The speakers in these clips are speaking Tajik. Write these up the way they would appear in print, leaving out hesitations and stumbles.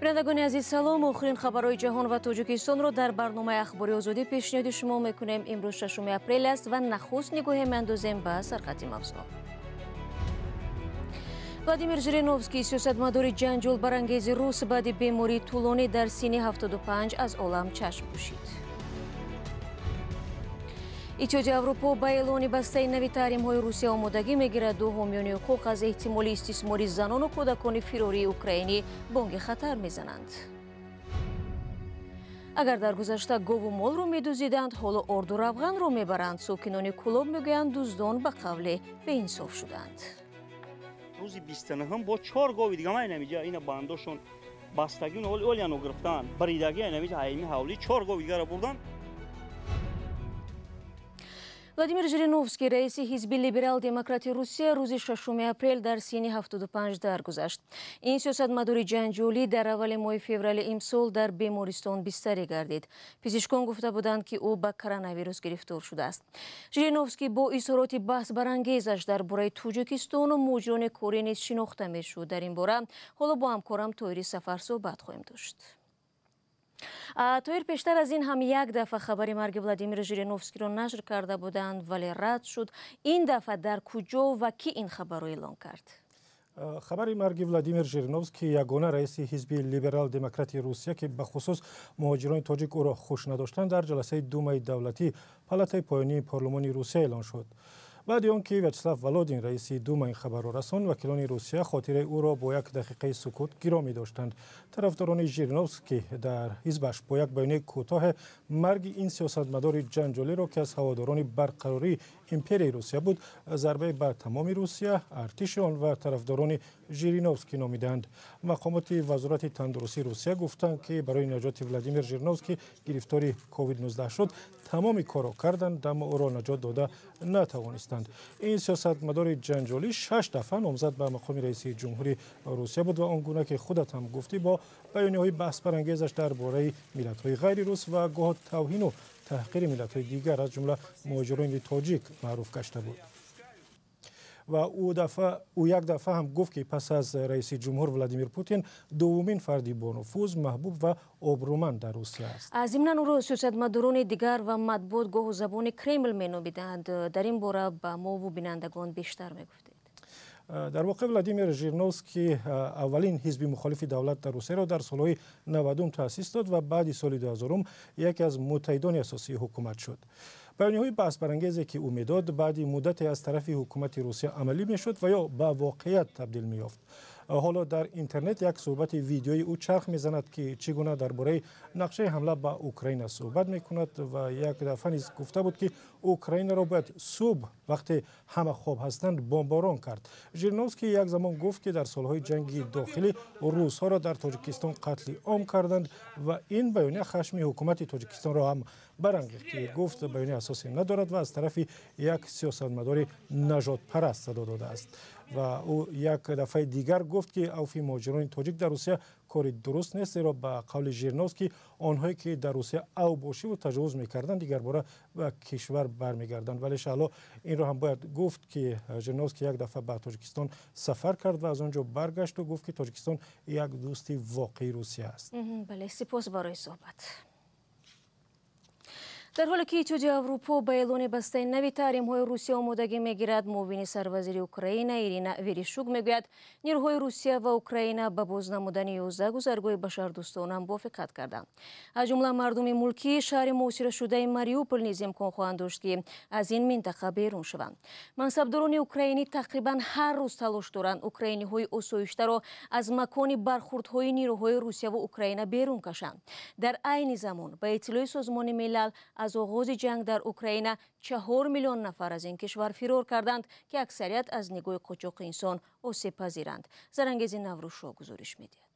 Бинандагони азиз, салом. Охирин хабарҳои ҷаҳон ва Тоҷикистонро дар барномаи Ахбори Озодӣ пешниҳоди шумо мекунем. Имрӯз 6 апрел аст ва нахуст нигоҳе меандозем ба сархати мавзӯъ. Владимир Жириновский, сиёсатмадори ҷанҷолбарангези рус, баъди бемории тӯлонӣ дар синни 75 аз олам чашм пӯшид. Иттиҳоди Аврупо ба эълони бастаи нави таҳримҳои Русия омодагӣ мегирад. Ду ҳомиёни ҳуқуқ аз эҳтимоли истисмори занону кӯдакони фирории украинӣ бонги хатар мезананд. Агар дар гузашта гову молро медуздиданд, ҳоло орду равғанро мебаранд. Сокинони Кӯлоб мегӯянд, дуздон ба қавле беинсоф шуданд. Рӯзи 29-ум бо чор гови дига ман инамиҷа ина бандошон бастагӣ олияно гирифтанд, баридагӣ инамиҷа ҳайми ҳавлӣ чор гови дигаро бурданд. Владимир Жириновский, раиси ҳизби либерал-демократи Русия, рӯзи 6 апрел дар синни 75 даргузашт. Ин сиёсатмадори ҷанҷолӣ дар аввали моҳи феврали имсол дар бемористон бистарӣ гардид. Пизишкон гуфта буданд, ки ӯ ба коронавирус гирифтор шудааст. Жириновский бо изҳороти баҳсбарангезаш дар бораи Тоҷикистону муҳоҷирони корӣ низ шинохта мешуд. Дар ин бора ҳоло бо ҳамкорам Тоҳири Сафар суҳбат хоҳем дошт. Тоҳир, пештар аз ин ҳам як дафъа хабари марги Владимир Жириновскиро нашр карда буданд, вале рад шуд. Ин дафъа дар куҷо ва кӣ ин хабарро эълон кард? Хабари марги Владимир Жириновский, ягона раиси ҳизби либерал-демократи Русия, ки бахусус муҳоҷирони тоҷик ӯро хуш надоштанд, дар ҷаласаи Думаи давлатӣ, палатаи поёнии парлумони Русия, эълон шуд. Баъди он ки Вячеслав Володин, раиси Дума, ин хабарро расонд, вакилони Русия хотираи ӯро бо як дақиқаи сукут гиромӣ доштанд. Тарафдорони Жириновский дар ҳизбаш бо як баёнияи кӯтоҳе марги ин сиёсатмадори ҷанҷолиро, ки аз ҳаводорони барқарории империяи Русия буд, зарбае ба тамоми Русия, артиши он ва тарафдорони Жириновский номиданд. Мақомоти Вазорати тандурустии Русия гуфтанд, ки барои наҷоти Владимир Жириновский, гирифтори COVID-19 шуд, тамоми корро карданд, аммо ӯро наҷот дода натавонистанд. Ин сиёсатмадори ҷанҷолӣ шаш дафъа номзад ба мақоми раиси ҷумҳури Русия буд ва он гуна ки худат ҳам гуфтӣ, бо баёниҳои баҳсбарангезаш дар бораи миллатҳои ғайри рус ва гоҳ тавҳину таҳқири миллатҳои дигар, аз ҷумла муҳоҷирони тоҷик, маъруф гашта буд. Ва ӯ як дафъа ҳам гуфт, ки пас аз раиси ҷумҳур Владимир Путин дуввумин фарди бонуфуз, маҳбуб ва обрӯманд дар Русия аст. Зимнан ӯро сиёсатмадорони дигар ва матбуот гоҳу забони Кремл меномиданд. Дар ин бора ба мову бинандагон бештар мегуфтед. Дар воқеъ, Владимир Жириновский аввалин ҳизби мухолифи давлат дар Русияро дар солҳои 90-ум таъсис дод ва баъди соли 2000-ум яке аз муттаҳидони асосии ҳукумат шуд. Баёниҳои баҳсбарангезе, ки ӯ медод, баъди муддате аз тарафи ҳукумати Русия амалӣ мешуд ва ё ба воқеият табдил меёфт. Ҳоло дар интернет як суҳбати видеои ӯ чарх мезанад, ки чӣ гуна дар бораи нақшаи ҳамла ба Украина суҳбат мекунад ва як дафъа низ гуфта буд, ки Украинаро бояд субҳ, вақте ҳама хоб ҳастанд, бомборон кард. Жириновский як замон гуфт, ки дар солҳои ҷанги дохилӣ русҳоро дар Тоҷикистон қатли ом карданд ва ин баёния хашми ҳукумати Тоҷикистонро ҳам барангехт, ки гуфт, баёния асосе надорад ва аз тарафи як сиёсатмадори нажодпараст садо додааст. Ва ӯ як дафъаи дигар гуфт, ки авфи муҳоҷирони тоҷик дар Русия кори дуруст нест, зеро ба қавли Жириновский онҳое, ки дар Русия авбошиву таҷовуз мекарданд, дигарбора ба кишвар бармегарданд. Вале, Шаҳло, инро ҳам бояд гуфт, ки Жириновский як дафъа ба Тоҷикистон сафар кард ва аз он ҷо баргашту гуфт, ки Тоҷикистон як дӯсти воқеии Русия аст. Бале, сипос барои суҳбат. Дар ҳоле ки Иттиҳоди Аврупо ба эълони бастаи нави таҳримҳои Русия омодагӣ мегирад, муовини сарвазири Украина Ирина Верешчук мегӯяд, нирӯҳои Русия ва Украина ба боз намудани 11 гузаргоҳи башардӯстона мувофиқат карданд. Аз ҷумла мардуми мулкии шаҳри муҳосирашудаи Мариупол низ имкон хоҳанд дошт, ки аз ин минтақа берун шаванд. Мансабдорони украинӣ тақрибан ҳар рӯз талош доранд украиниҳои осоиштаро аз макони бархурдҳои нирӯҳои Русия ва Украина берун кашанд. Дар айни замон, ба иттилои Созмони Милал, аз оғози ҷанг дар Украина 4 миллион нафар аз ин кишвар фирор карданд, ки аксарият аз нигоҳи қочоқи инсон осебпазиранд. Зарангези Наврӯзшо гузориш медиҳад.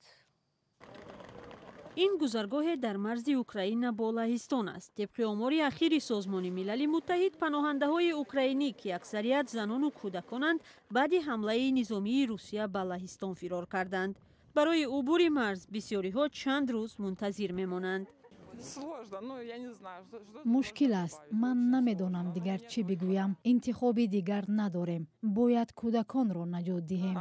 Ин гузаргоҳе дар марзи Украина бо Лаҳистон аст. Тибқи омори ахири Созмони Милали Муттаҳид, паноҳандаҳои украинӣ, ки аксарият занону кӯдаконанд, баъди ҳамлаи низомии Русия ба Лаҳистон фирор карданд. Барои убури марз бисёриҳо чанд рӯз мунтазир мемонанд. Мушкил аст, ман намедонам дигар чӣ бигӯям. Интихоби дигар надорем, бояд кӯдаконро наҷот диҳем.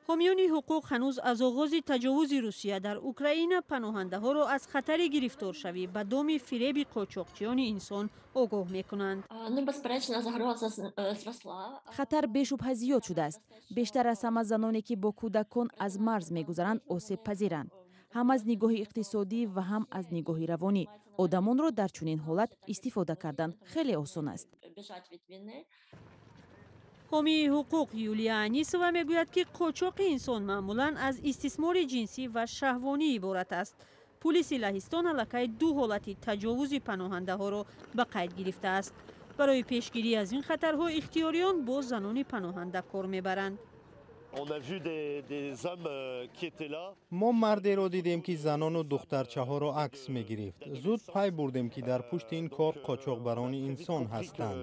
Ҳомиёни ҳуқуқ ҳанӯз аз оғози таҷовузи Русия дар Украина паноҳандаҳоро аз хатари гирифторшавӣ ба доми фиреби қочоқчиёни инсон огоҳ мекунанд. Хатар бешубҳа зиёд шудааст. Бештар аз ҳама заноне, ки бо кӯдакон аз марз мегузаранд, осебпазиранд, ҳам аз нигоҳи иқтисодӣ ва ҳам аз нигоҳи равонӣ. Одамонро дар чунин ҳолат истифода кардан хеле осон аст. Ҳомии ҳуқуқ Юлия Анисова мегӯяд, ки қочоқи инсон маъмулан аз истисмори ҷинсӣ ва шаҳвонӣ иборат аст. Пулиси Лаҳистон аллакай ду ҳолати таҷовузи паноҳандаҳоро ба қайд гирифтааст. Барои пешгирӣ аз ин хатарҳо ихтиёриён бо занони паноҳанда кор мебаранд. Мо мардеро дидем, ки занону духтарчаҳоро акс мегирифт. Зуд пай бурдем, ки дар пушти ин кор қочоқбарони инсон ҳастанд.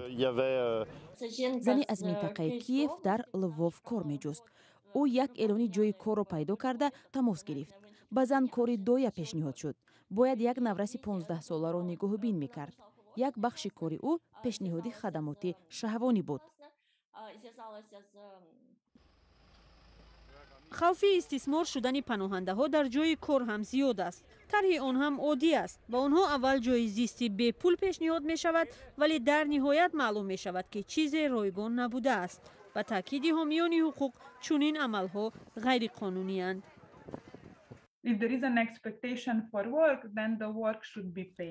Зане аз минтақаи Киев дар Лвов кор меҷуст. Ӯ як эълони ҷойи корро пайдо карда, тамос гирифт. Ба зан кори доя пешниҳод шуд. Бояд як навраси 15-соларо нигоҳубин мекард. Як бахши кори ӯ пешниҳоди хадамоти шаҳвонӣ буд. Хавфи истисмор шудани паноҳандаҳо дар ҷойи кор ҳам зиёд аст. Тарҳи он ҳам оддӣ аст. Ба онҳо аввал ҷойи зисти бепул пешниҳод мешавад, вале дар ниҳоят маълум мешавад, ки чизе ройгон набудааст. Ба таъкиди ҳомиёни ҳуқуқ, чунин амалҳо ғайриқонуниянд.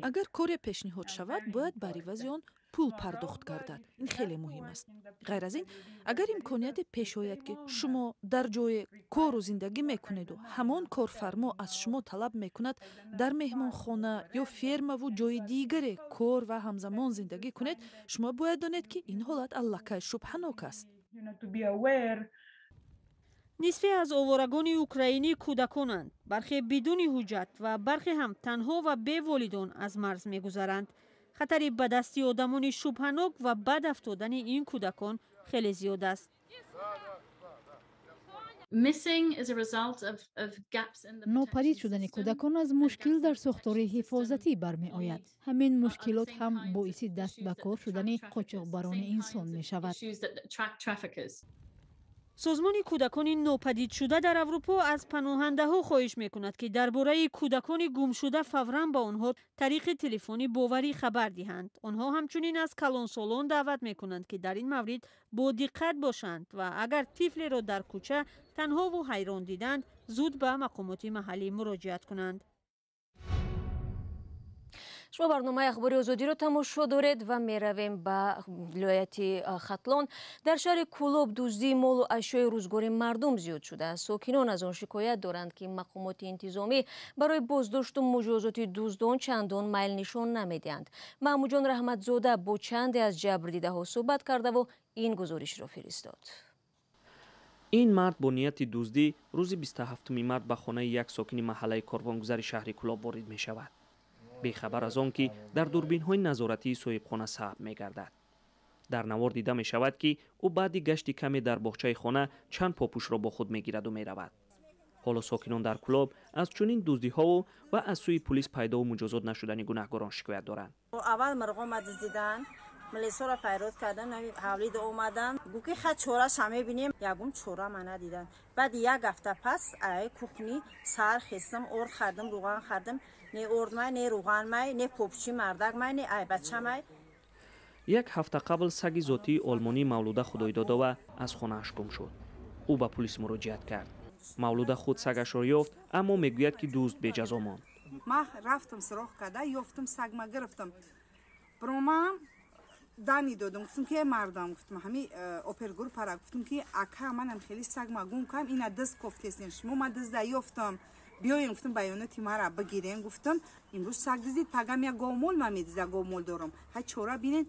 Агар коре пешниҳод шавад, бояд бар ивази он пул пардохт гардад. Ин хеле муҳим аст. Ғайр аз ин, агар имконияте пеш ояд, ки шумо дар ҷое кору зиндагӣ мекунеду ҳамон корфармо аз шумо талаб мекунад дар меҳмонхона ё фермаву ҷои дигаре кор ва ҳамзамон зиндагӣ кунед, шумо бояд донед, ки ин ҳолат аллакай шубҳанок аст. Нисфе аз оворагони украинӣ кӯдаконанд. Бархе бидуни ҳуҷҷат ва бархе ҳам танҳо ва беволидон аз марз мегузаранд. Хатари ба дасти одамони шубҳанок ва бад афтодани ин кӯдакон хеле зиёд аст. Нопадид шудани кӯдакон аз мушкил дар сохтори ҳифозатӣ бармеояд. Ҳамин мушкилот ҳам боиси даст ба кор шудани қочоқбарони инсон мешавад. Созмони кӯдакони нопадидшуда дар Аврупо аз паноҳандаҳо хоҳиш мекунад, ки дар бораи кӯдакони гумшуда фавран ба онҳо тариқи телефони боварӣ хабар диҳанд. Онҳо ҳамчунин аз калонсолон даъват мекунанд, ки дар ин маврид бо диққат бошанд ва агар тифлеро дар кӯча танҳову ҳайрон диданд, зуд ба мақомоти маҳаллӣ муроҷиат кунанд. Шумо барномаи Ахбори Озодиро тамошо доред ва меравем ба вилояти Хатлон. Дар шаҳри Кӯлоб дуздии молу ашёи рӯзгори мардум зиёд шудааст. Сокинон аз он шикоят доранд, ки мақомоти интизомӣ барои боздошту муҷозоти дуздон чандон майл нишон намедиҳанд. Маҳмудҷон Раҳматзода бо чанде аз ҷабрдидаҳо суҳбат кардаву ин гузоришро фиристод. Ин мард бо нияти дуздӣ рӯзи 27 март ба хонаи як сокини маҳаллаи Корвонгузари шаҳри Кӯлоб ворид мешавад, бехабар аз он ки дар дурбинҳои назоратии соҳибхона сабт мегардад. Дар навор дида мешавад, ки ӯ баъди гашти каме дар боғчаи хона чанд попӯшро бо худ мегираду меравад. Ҳоло сокинон дар Кӯлоб аз чунин дуздиҳову ва аз сӯи пулис пайдову муҷозот нашудани гунаҳгорон шикоят доранд. Аввал мирғома дуздидан, милисоро файрод кардан, ҳавлида омадан, гу ки ха чораша мебинем, ягон чора ма надидан. Баъди як ҳафта пас ай кухни сар хестам, орд хардам, рӯған хардам, не орд май, не рӯған май, не попчи мардак май, не ай бача май. Як ҳафта қабл саги зотии олмонии Мавлуда Худойдодова аз хонааш гум шуд. Ӯ ба пулис муроҷиат кард. Мавлуда худ сагашро ёфт, аммо мегӯяд, ки дузд беҷазо монд. Ман рафтам, суроғ карда ёфтам, сагма гирифтам, биромам дани додам, гуфтам ки мардам, гуфтам ҳами опергруппара, гуфтам ки ака, манам хеле сагма гум кам, ина дизд кофтесен шумо, ман дизда ёфтам, биёен, гуфтам, баёноти мара бигирен. Гуфтам, имрӯз саг диздид, пагам як говмол ман медизда, говмол дорам, ҳай чора бинен,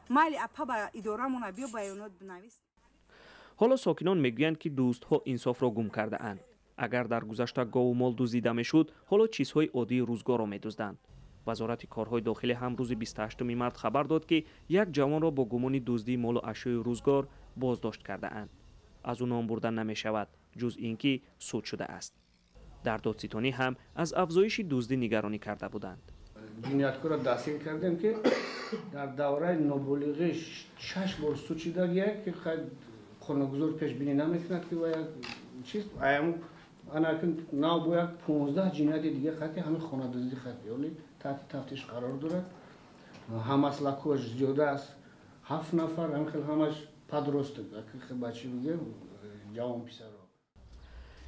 майли апа, ба идорамона биё, баёнот бинавис. Ҳоло сокинон мегӯянд, ки дӯстҳо инсофро гум кардаанд. Агар дар гузашта гову мол дуздида мешуд, ҳоло чизҳои оддии рӯзгорро медузданд. Вазорати корҳои дохилӣ ҳам рӯзи 28 март хабар дод, ки як ҷавонро бо гумони дуздии молу ашёи рӯзгор боздошт кардаанд. Аз ӯ ном бурда намешавад, ҷуз ин ки суд шудааст. Дар додситонӣ ҳам аз афзоиши дуздӣ нигаронӣ карда буданд. Ҷинояткорро дастгир кардем, ки дар давраи ноболиғӣ 6 бор суд шудагия, ки қонунгузор пешбинӣ намекунад, ки як Чиз аям анакин нав бо як 15 ҷинояти дига хати ҳамин хонадуздӣ хати ёли таҳти тафтиш қарор дорад. Ҳамаслакош зиёда аз 7 нафар, ҳамин хел ҳамаш подросток, бачи бигем, ҷавон писаро.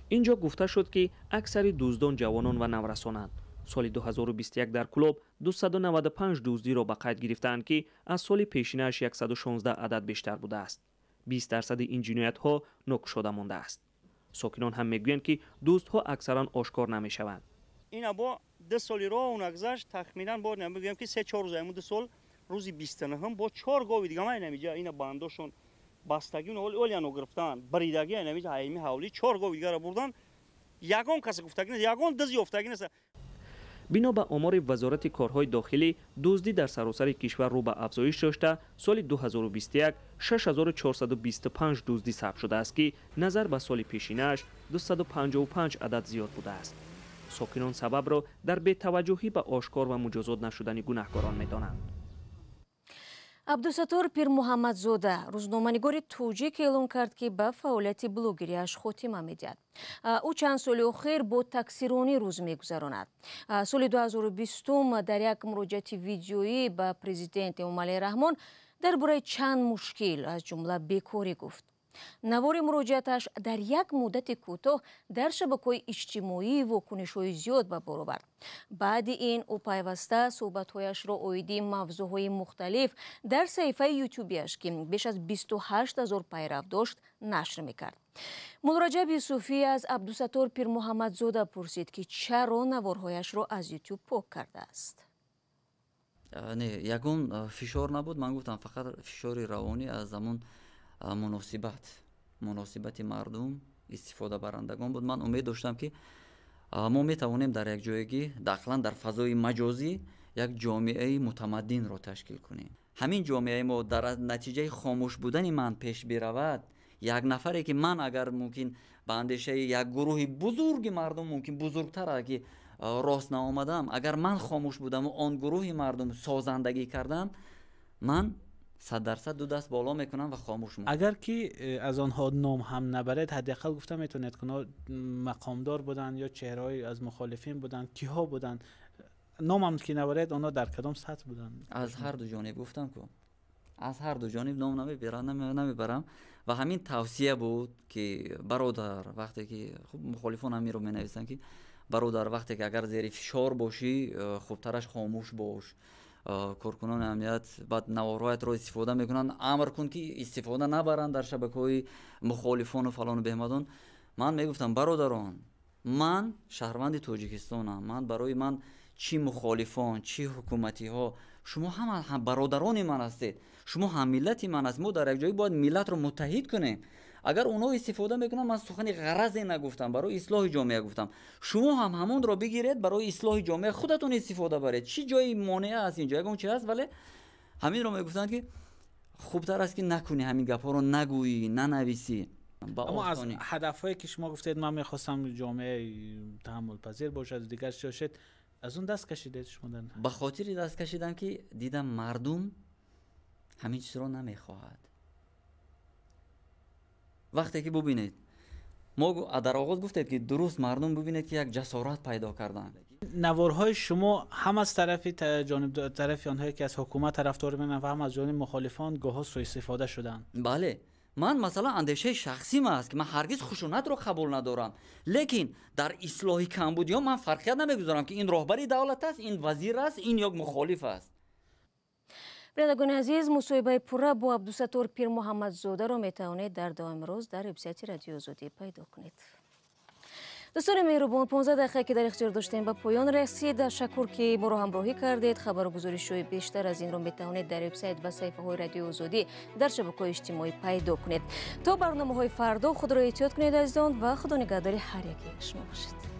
Инҷо гуфта шуд, ки аксари дуздон ҷавонон ва наврасонанд. Соли 2021 дар Кӯлоб 295 дуздиро ба қайд гирифтаанд, ки аз соли пешинааш 116 адад бештар будааст. 20% ин ҷиноятҳо нокушода мондааст. Сокинон ҳам мегӯянд, ки дуздҳо аксаран ошкор намешаванд. Ина бо 2 соли роҳ нагзашт, тахминан бо мегӯям, ки 3-4 рӯз айму 2 сол, рӯзи 29 бо 4 гови дига ман инамиҷа ина бандошон бастагӣ олияно гирифтаанд, баридагӣ инамиҷа ҳайми ҳавлӣ 4 гови дигара бурдан. Ягон касе гуфтагӣ нест, ягон диз ёфтагӣ нест. Бино ба омори Вазорати корҳои дохилӣ, дуздӣ дар саросари кишвар рӯ ба афзоиш дошта, соли 2021 6425 дуздӣ сабт шудааст, ки назар ба соли пешинааш 255 адад зиёд будааст. Сокинон сабабро дар бетаваҷҷӯҳӣ ба ошкор ва муҷозот нашудани гунаҳкорон медонанд. Абдусаттор Пирмуҳаммадзода, рӯзноманигори тоҷик, эълон кард, ки ба фаъолияти блогериаш хотима медиҳад. Ӯ чанд соли охир бо таксиронӣ рӯз мегузаронад. Соли 2020 дар як муроҷиати видеоӣ ба президент Эмомалӣ Раҳмон дар бораи чанд мушкил, аз ҷумла бекорӣ, гуфт. Навори муроҷиаташ дар як муддати кӯтоҳ дар шабакаҳои иҷтимоӣ вокунишҳои зиёд ба бор овард. Баъди ин ӯ пайваста суҳбатҳояшро оиди мавзӯъҳои мухталиф дар саҳифаи ютубиаш, ки беш аз 28 ҳазор пайрав дошт, нашр мекард. Муллораҷаб Юсуфӣ аз Абдусаттор Пирмуҳаммадзода пурсид, ки чаро наворҳояшро аз ютуб пок кардааст. Не, ягон фишор набуд. Ман гуфтам, фақат фишори равонӣ аз замон муносибати мардум, истифодабарандагон буд. Ман умед доштам, ки мо метавонем дар якҷоягӣ, ақлан дар фазои маҷозӣ, як ҷомеаи мутамаддинро ташкил кунем. Ҳамин ҷомеаи мо дар натиҷаи хомӯш будани ман пеш биравад, як нафаре ки ман агар мумкин ба андешаи як гурӯҳи бузурги мардум мумкин бузургтар ки рост наомадам, агар ман хомӯш будаму он гурӯҳи мардум созандагӣ кардам, ман 100% ду даст боло мекунам ва хомӯш мемонам. Агар ки аз онҳо ном ҳам набаред, ҳадди ақал гуфта метавонед, ки онҳо мақомдор буданд ё чеҳраҳои аз мухолифин буданд, киҳо буданд? Номам ки набаред, онҳо дар кадом сатҳ буданд? Аз ҳар ду ҷониб гуфтам ку, аз ҳар ду ҷониб ном намебарам. Ва ҳамин тавсия буд, ки бародар, вақте ки хуб мухолифон ҳаминро менависанд, ки бародар, вақте ки агар зери фишор бошӣ, хубтараш хомӯш бош. Коркунони амният баъд наворҳоятро истифода мекунанд, амр кун, ки истифода набаранд дар шабакаҳои мухолифону фалону беҳмадон. Ман мегуфтам, бародарон, ман шаҳрванди Тоҷикистонам, ман барои ман чӣ мухолифон, чӣ ҳукуматиҳо, шумо ҳама бародарони ман ҳастед, шумо ҳаммиллати ман аст. Мо дар якҷоӣ бояд миллатро муттаҳид кунем. Агар онҳо истифода мекунанд, ман сухани ғаразе нагуфтам, барои ислоҳи ҷомеа гуфтам. Шумо ҳам ҳамонро бигиред, барои ислоҳи ҷомеа худатон истифода баред. Чӣ ҷои монеа аст инҷо? Ягон чи ҳаст? Вале ҳаминро мегуфтанд, ки хубтар аст, ки накунӣ, ҳамин гапҳоро нагӯӣ, нанависӣ. Аммо аз ҳадафҳое ки шумо гуфтед, ман мехостам ҷомеаи таҳаммулпазир бошад, дигар чӣ бошед, аз он даст кашидед шумо? Ба хотири даст кашидам, ки дидам мардум ҳамин чизро намехоҳад. Вақте ки бубинед, мо дар оғоз гуфтед, ки дуруст, мардум бубинед, ки як ҷасорат пайдо карданд. Наворҳои шумо ҳам аз тарафи тарафи онҳое ки аз ҳукумат тарафдорӣ менамоянд ва ҳам аз ҷониби мухолифон гоҳҳо суистифода шуданд. Бале, ман масалан андешаи шахсим аст, ки ман ҳаргиз хушунатро қабул надорам, лекин дар ислоҳи камбудиҳо ман фарқият намегузорам, ки ин роҳбари давлат аст, ин вазир аст, ин ё мухолиф аст. Бинандагони азиз, мусоҳибаи пурра бо Абдусаттор Пирмуҳаммадзодаро метавонед дар давоми рӯз дар вебсайти Радиои Озодӣ пайдо кунед. Дӯстони меҳрубон, 15 дақиқа, ки дар ихтиёр доштем, ба поён расид. Ташаккур, ки моро ҳамроҳӣ кардед. Хабару гузоришҳои бештар аз инро метавонед дар вебсайт ва саҳифаҳои Радиои Озодӣ дар шабакаҳои иҷтимоӣ пайдо кунед. То барномаҳои фардо худро эҳтиёт кунед, азизон, ва худо нигаҳдори ҳар яке шумо бошед.